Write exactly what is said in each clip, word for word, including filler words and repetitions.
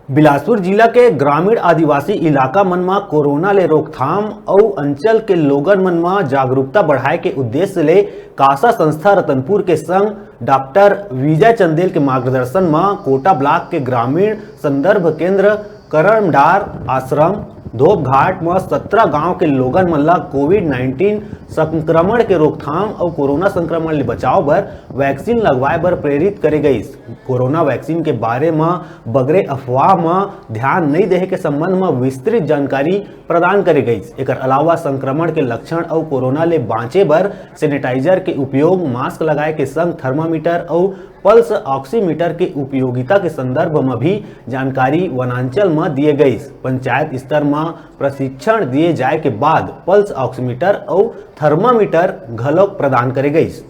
बिलासपुर जिला के ग्रामीण आदिवासी इलाका मन म कोरोना ले रोकथाम अउ अंचल के लोगन मन म जागरूकता बढ़ाए के उद्देश्य ले कासा संस्था रतनपुर के संग डॉक्टर विजय चंदेल के मार्गदर्शन म कोटा ब्लॉक के ग्रामीण संदर्भ केंद्र करमडार आश्रम धोपघाट म सत्रह गांव के लोगन मन ल कोविड नाइन्टीन संक्रमण के रोकथाम अउ कोरोना संक्रमण ले बचाव बर वैक्सीन लगवाए बर प्रेरित करे गईस। कोरोना वैक्सीन के बारे म बगरे अफवाह म ध्यान नइ देहे के संबंध म विस्तृत जानकारी प्रदान करे गईस। एकर अलावा संक्रमण के लक्षण अउ कोरोना ले बांचे बर सैनिटाइजर के उपयोग, मास्क लगाए के संग थर्मामीटर अउ पल्स ऑक्सीमीटर के उपयोगिता के संदर्भ म भी जानकारी वनांचल म दिए गईस। पंचायत स्तर म प्रशिक्षण दिए जाए के बाद पल्स ऑक्सीमीटर अउ थर्मामीटर घलोक प्रदान करे गईस।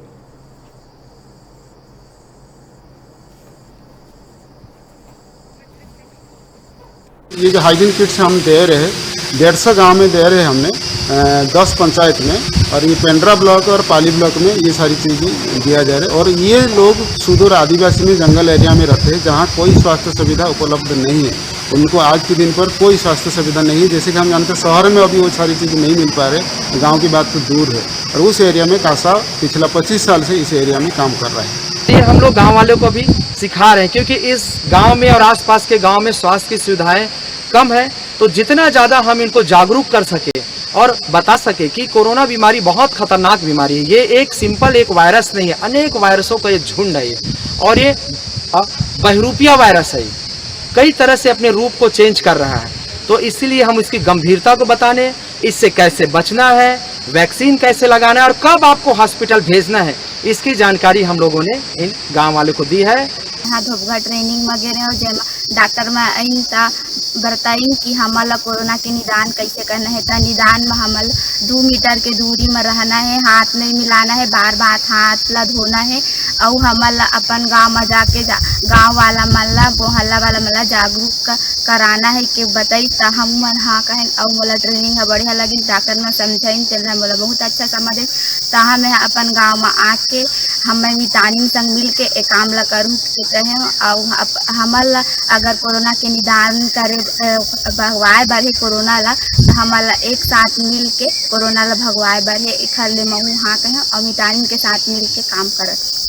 ये जो हाइजीन किट्स हम दे रहे हैं, डेढ़ सौ गांव में दे रहे हैं हमने, अ, दस पंचायत में, और ये पेंड्रा ब्लॉक और पाली ब्लॉक में ये सारी चीज़ें दिया जा रहा है। और ये लोग सुदूर आदिवासी में, जंगल एरिया में रहते हैं, जहाँ कोई स्वास्थ्य सुविधा उपलब्ध नहीं है, उनको आज के दिन पर कोई स्वास्थ्य सुविधा नहीं है। जैसे कि हम जानते हैं, शहर में अभी वो सारी चीज़ें नहीं मिल पा रहे, गाँव की बात तो दूर है। और उस एरिया में कासा पिछला पच्चीस साल से इस एरिया में काम कर रहा है। ये हम लोग गांव वालों को भी सिखा रहे हैं, क्योंकि इस गांव में और आसपास के गांव में स्वास्थ्य की सुविधाएं कम है। तो जितना ज़्यादा हम इनको जागरूक कर सके और बता सके कि कोरोना बीमारी बहुत खतरनाक बीमारी है, ये एक सिंपल एक वायरस नहीं है, अनेक वायरसों का ये झुंड है ये। और ये अ, बहरूपिया वायरस है, कई तरह से अपने रूप को चेंज कर रहा है। तो इसीलिए हम इसकी गंभीरता को बताने, इससे कैसे बचना है, वैक्सीन कैसे लगाना है और कब आपको हॉस्पिटल भेजना है, इसकी जानकारी हम लोगों ने इन गांव वालों को दी है। यहाँ धोपघाट ट्रेनिंग में गे रहे हो, जेमा डॉक्टर में आइन ता बताइन कि हमन ला कोरोना के निदान कैसे करना है। ता निदान में हमन ला दू मीटर के दूरी में रहना है, हाथ नहीं मिलाना है, बार बार हाथ ला धोना है। अउ हमन ला अपन गांव में जाके जा, गांव वाला मन ला, मोहल्ला वाला मन ला जागरूक क-, कराना है के बताई। ता हम मन हाँ कहेन अउ मोला ट्रेनिंग ह बढ़िया लगिन। डॉक्टर मन समझाइन, तेन ह मोला बहुत अच्छा समझ आइस। ता मैं अपन गांव में आके हम मितानिन संग मिल के ए काम ला करूँ के कहे। अउ अप-, हमन ला अगर कोरोना के निदान करे, अ, भगवाए बर हे कोरोना ला, त हमन ला एक साथ मिल के कोरोना ला भगवाए बर हे। एखर ले महू हाँ कहे अउ मितानिन के साथ मिल के काम करत।